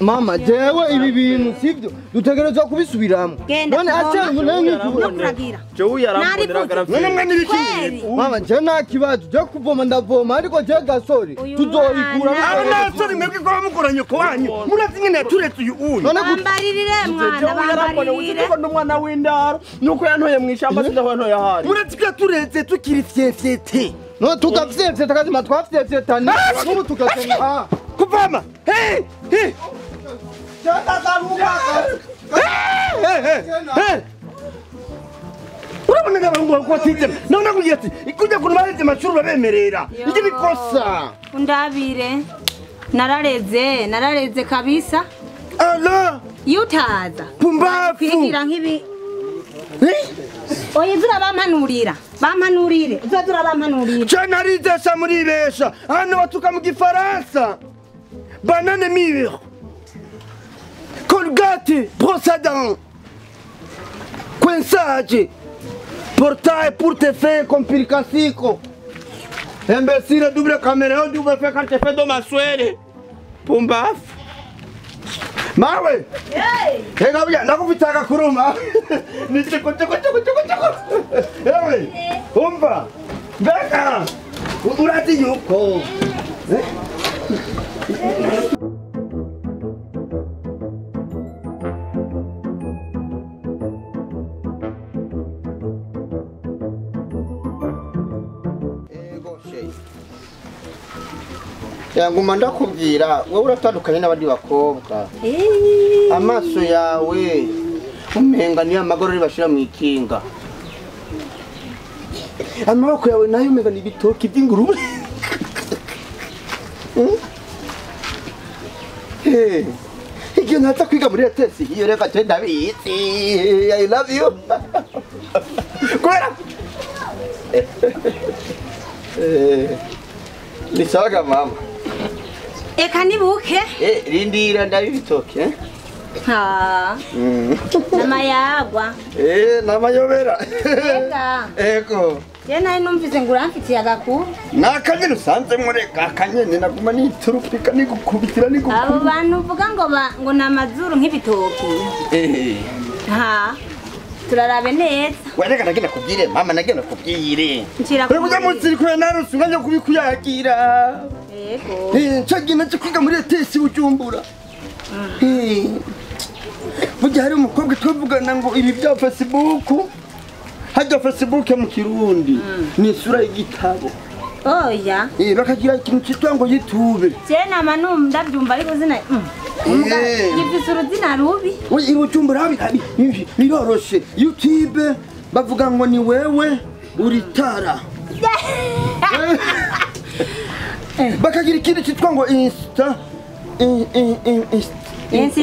Mama jewe ibi bintu sivyo dutegerezwa kubisubiramo. None ase no kuragira. Jewe yarambonera None mwe nibiki? Mama je nta kibazo je kuvoma ndavoma ariko je gasori tuzobikura. Nta sori mwebwe ko bamukora nyoko wanyu. Murazi nyene yaturetse uyu unyu. Bambaririre mwana bambaririre. Jewe n'umwana w'indaro nuko yantoye mu ishamba sindaho yantoye ahari. Murazi ko yaturetse tukiri fyefyete. No tukafyefyeta kazima twafyefyetana. N'ubu tugasenga. Kuvama. Hey! Hey! Hey! Urabona n'abahungu bakotije. None kugira ati ikujya kuntu bareze amashuri babemerera. Iki ni kosa. Undabire. Narareze, narareze kabisa. Allah! Yutaza. Pumbafu. Kwigira nkibi. Oya izura bampanurira. Bampanurire. Uzazura bampanurira. Cyane arizesha muri besha. Hano batuka mu gifaransa. Banane mûre. Colgate, brosse à dents. Coinçage. Portail pour te faire complicatico. Imbécile, double caméra, double fait quand tu fais dans ma soirée. Pumbaf. Mawe. Hey. Hey, nakufitaka kuruma. Ni chiko chiko chiko chiko chiko. Hey. Umva. Mbeka. Urati yuko. Yanguma ndakubwira wowe uratandukanye n'abandi bakobwa. Amaso yawe umenga ni amagorori bashira mu ikinga. Amaboko yawe nayo umenga ni ibitoki by'ingurube. Igihe ntaza kwiga muri ETS iyo reka je ndabizi. I love you. Kubera ni sawa mama. Eka nibuke. Rindira ndabibitoke. Ha. Namayagwa. Namayobera. Ega. Ego. Je nayi numvise ngo uramfitiye agakuru. Nakanyene usanze mureka akanyene naguma niturupika nigukubitira nigukubita. Abo bantu uvuga ngo ngo namazuru nk'ibitoki. Ha. Turarabe neza. Wereka nagenda kubwire mama nagenda kubwire. Nshira ku. Ujya munsi kwe narusu nganya kubikuyagira. Yego. Ncagiye naje kwiga muri ETS Bujumbura. Burya hari umukobwa twavugana ngo ibi bya Facebook. Hajya Facebook mu Kirundi ni isura y'igitabo. Oya. Bakagira ikintu cyitwa ngo YouTube. Je nama ndabyumva ariko zina gifise uruzina rubi. Oya Bujumbura biroroshe. YouTube bavuga ngo ni wewe uritara. Bakagira ikintu cyitwa ngo Insta Insta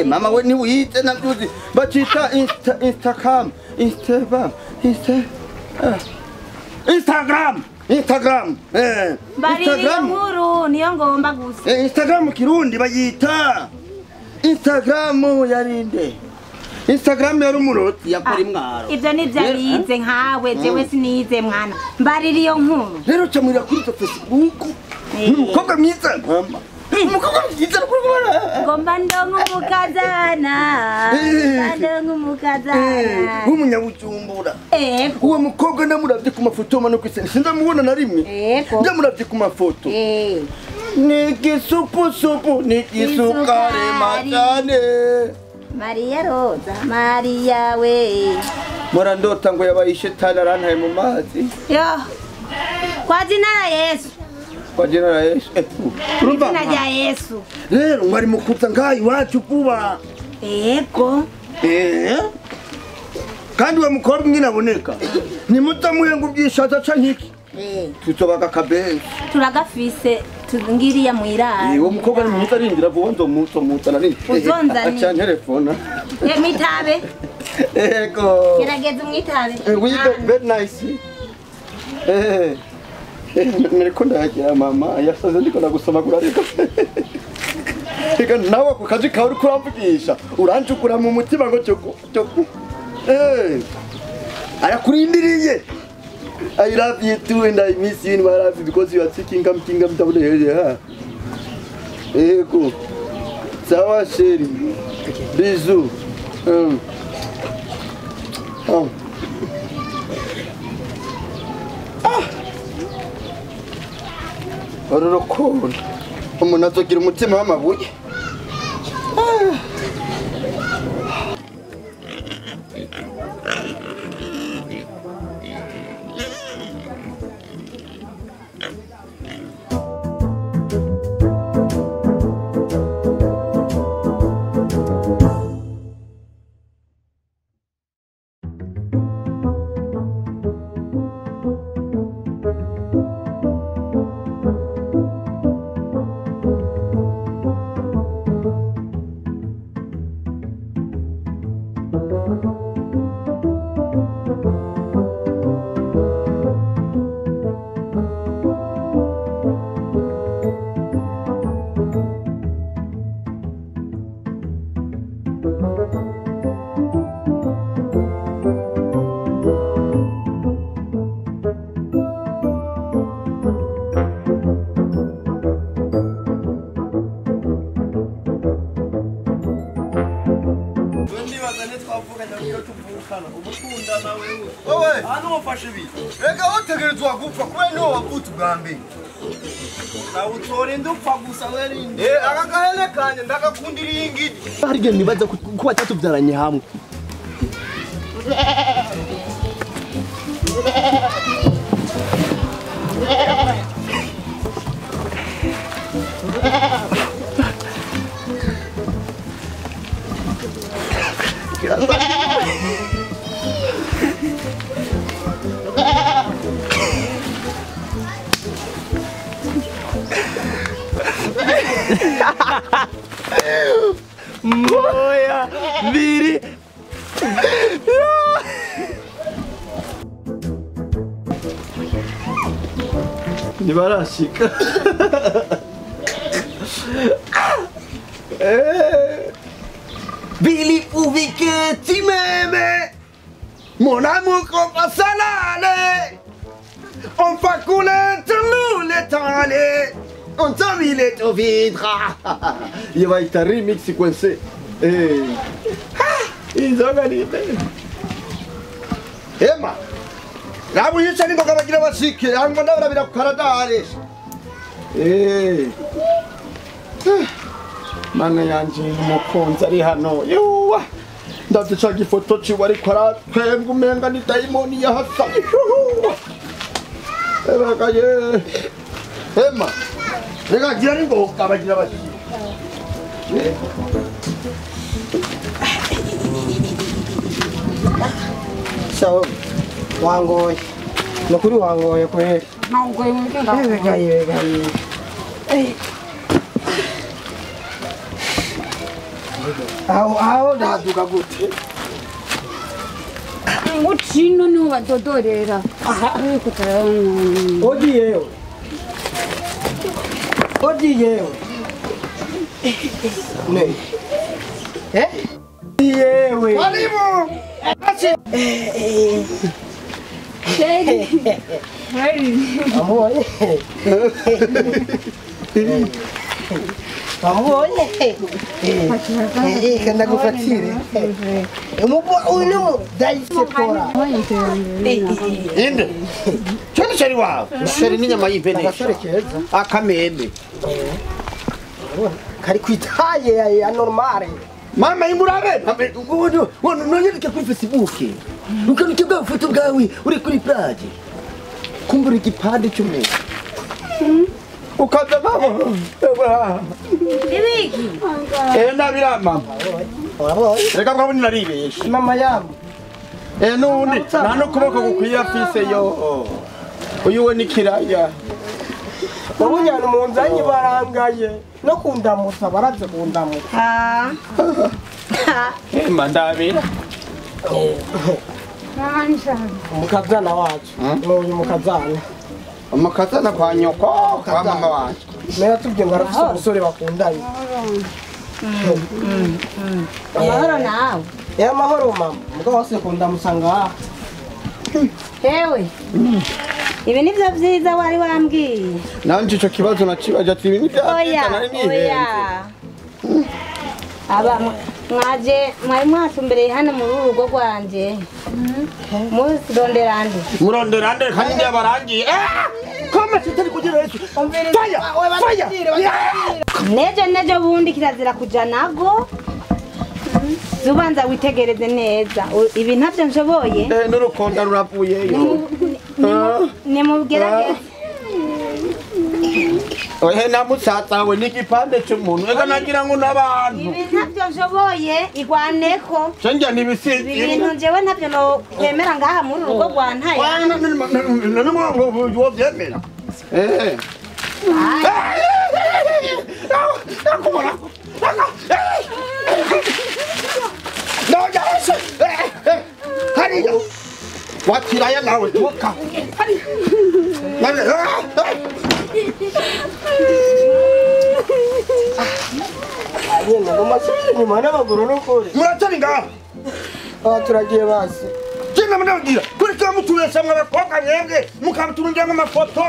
mama we ni wite nabyuzi bacita Insta Instagram Instagram Instagram Instagram Instagram nkuru niyo ngomba gusa. Instagram mu Kirundi bayita Instagram yarinde. Instagram yari umuroti yakora imwaro. Ibyo ni byabize nkawe jewe sinize mwana. Mbarira iyo nkuru. Rero camurira kuri Facebook. Umukobwa mwiza mama. Umukobwa mwiza kubona. Ngomba ndonka umukazana. Ndonka umukazana. W'umunyabujumbura. Uwo mukobwa ndamuravye ku mafoto mano kwise sindamubona na rimwe. Ndamuravye ku mafoto. Ni gisupusupu ni gisukari matane. Maria Roza, Maria we. Mora ndota ngo yabaye shetani arantaye mu mazi. Yo. Kwa jina la Yesu. Kwa jina la Yesu. Urumva? Jina rya Yesu. Rero mwari mukuza ngayi iwacu kuba. Yego. Kandi we mukobwa nginaboneka. Ni mutamuye ngo byishaza canke iki? Tuzobaga kabenzi. Turagafise ngiriya mwirara. Uwo mukobwa ni mwiza arindira vuba nzomutana nini. Uzonzani. Aca telefona. Mwitabe. Ego. Gerageza umwitabe. We very nice. Nariko ndayagira mama yasaze ndiko ndagusomagura ariko. Reka nawe ako kazi kawe uriko uramvugisha uranjukura mu mutima ngo cyo cyo. Arakurindiriye. I love you too and I miss you in my life because you are taking come kingdom down here. Ego. Sawa chérie. Bisous. Urukundo. Umuntu azogira umutima w'amabuye. Reka wotegerezwa gupfa kubera niwo wavutse ubwa mbere. Aka gahene kanje ndagakundira iyi ngidi. Hari igihe nibaza ko batatubyaranye hamwe. Moya mbiri. Ntibarashika. Billy pourvu que tu m'aimes, mon amour qu'on passe à l'année. On va couler tout le temps, on t'a mis les tout vide. Iyo bayita remix sequence. Inzoga ni Ema, nabo yica n'ingoga bagira bashike, hanyuma ndabarabira ku karadare. Mana yanje umukunzi ari hano yuwa ndavye ca gifoto ciwe ariko aratwembwa umenga ni dayimoni yahasa. Ebagaye Ema, reka gira n'ingoga bagira bashike. Sawa wangoye nukuri wangoye kweli. Nongoye mu Ebegaye ebegaye. Aho aho ndaduka gute? Nguchino niho badodorera. Aha Odi yewe. Odi yewe. Ne. Eh? Yewe. Karibu. Wamubonye? Wamubonye? Reka ndagufatire. Uyu ni umudayisepora. Inde. Cyo sheri wawe. Sheri n'inyama y'impene. Agasore keza. Akameme. Kari kwitaye ya normale. Mama imurabe. Wono nonyereke kuri Facebook. Ukanuke bwa foto bwawe uri kuri plage. Kumbura igipande cy'umuntu. Ukaza mama. Ibiki. Ndabira mama. Urabonye? Reka mwabone naribeshe. Mama yabo. Nundi nta no kuboko gukwiye afise yo. Uyu we ni kiraya. Ubunyana umunzanyi barangaye no kundamutsa baraze kundamutsa. Ema ndabira. Umukazana wacu. N'uyu mukazana. Umukazana kwa nyoko kwa mama wacu. Naye atubwiye ngo arafise umusore bakundanye. Amahoro nawe. Ya mahoro mama. Mugabo wose kundamutsa ngaha. Ewe. Ibi nivyo vyiza wari wambwiye. Nanje ico kibazo nacibaje ati ibi nivyo vyiza nari nihenze. Aba mwaje mwari mwatumbereye hano mu rugo rwanje. Murondera nde? Murondera nde kandi yabarangiye. Koma tutari kugira Yesu. Fire! Fire! Nejo nejo bundi kirazira kuja nago. Zubanza witegereze neza. Ibi ntavyo nshoboye. N'urukonda ruravuyeyo. Nimugerageze. Ohe namusatsa we n'igipande cy'umuntu. Ega nagira ngo n'abantu. Ibi ntavyo nshoboye igwaneko. Cenja nibisi. Ibintu njewe ntavyo no kwemera ngaha muri urugo rwa Ntaya. Wo vyemera. Hariya. Wakiraya nawe tuka. Hariya. Nyine ngo masubire inyuma n'amaguru n'ukuri. Muratari ngaha. Turagiye basi. Jina mnabwira kuri kama mutubesha mw'abakobwa mwebwe mukabaturungira amafoto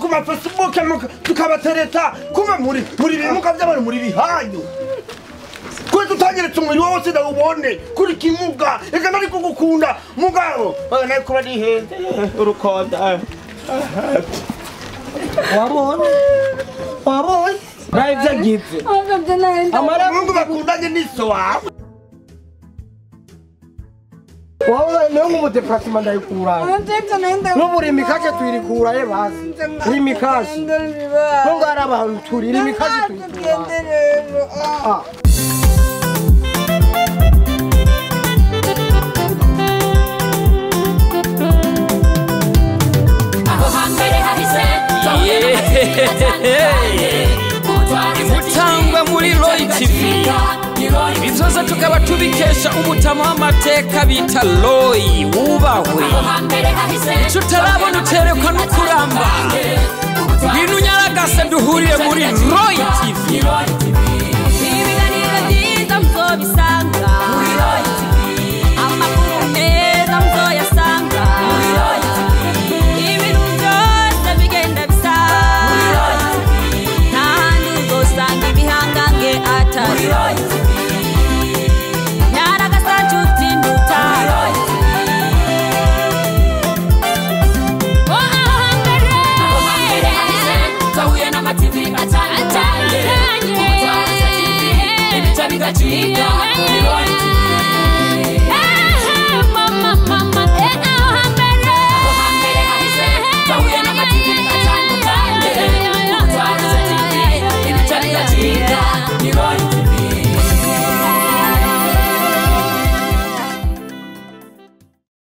ku ma Facebook tukabatereta kuba muri bimuka by'abantu muri bihanyu. Kuri tutanyeretse umubiri wose ndawubone kuri kimuga reka nari kugukunda mugabo nawe kuba nihenze urukonda. Wabonye? Wabonye? Nawe ibyo Amara Mungu bakundanye n'iso wawe. Wowe niyo nk'umudeparasima ndayikura. N'uburimi kashe tuyirikura ye basi. Urimi kashe. Nubwo hari abantu turi irimi kashe tuyikura. Byose tukaba tubikesha umutama w'amateka bita Loyi wubahwe. Icyo utarabona uterekwa.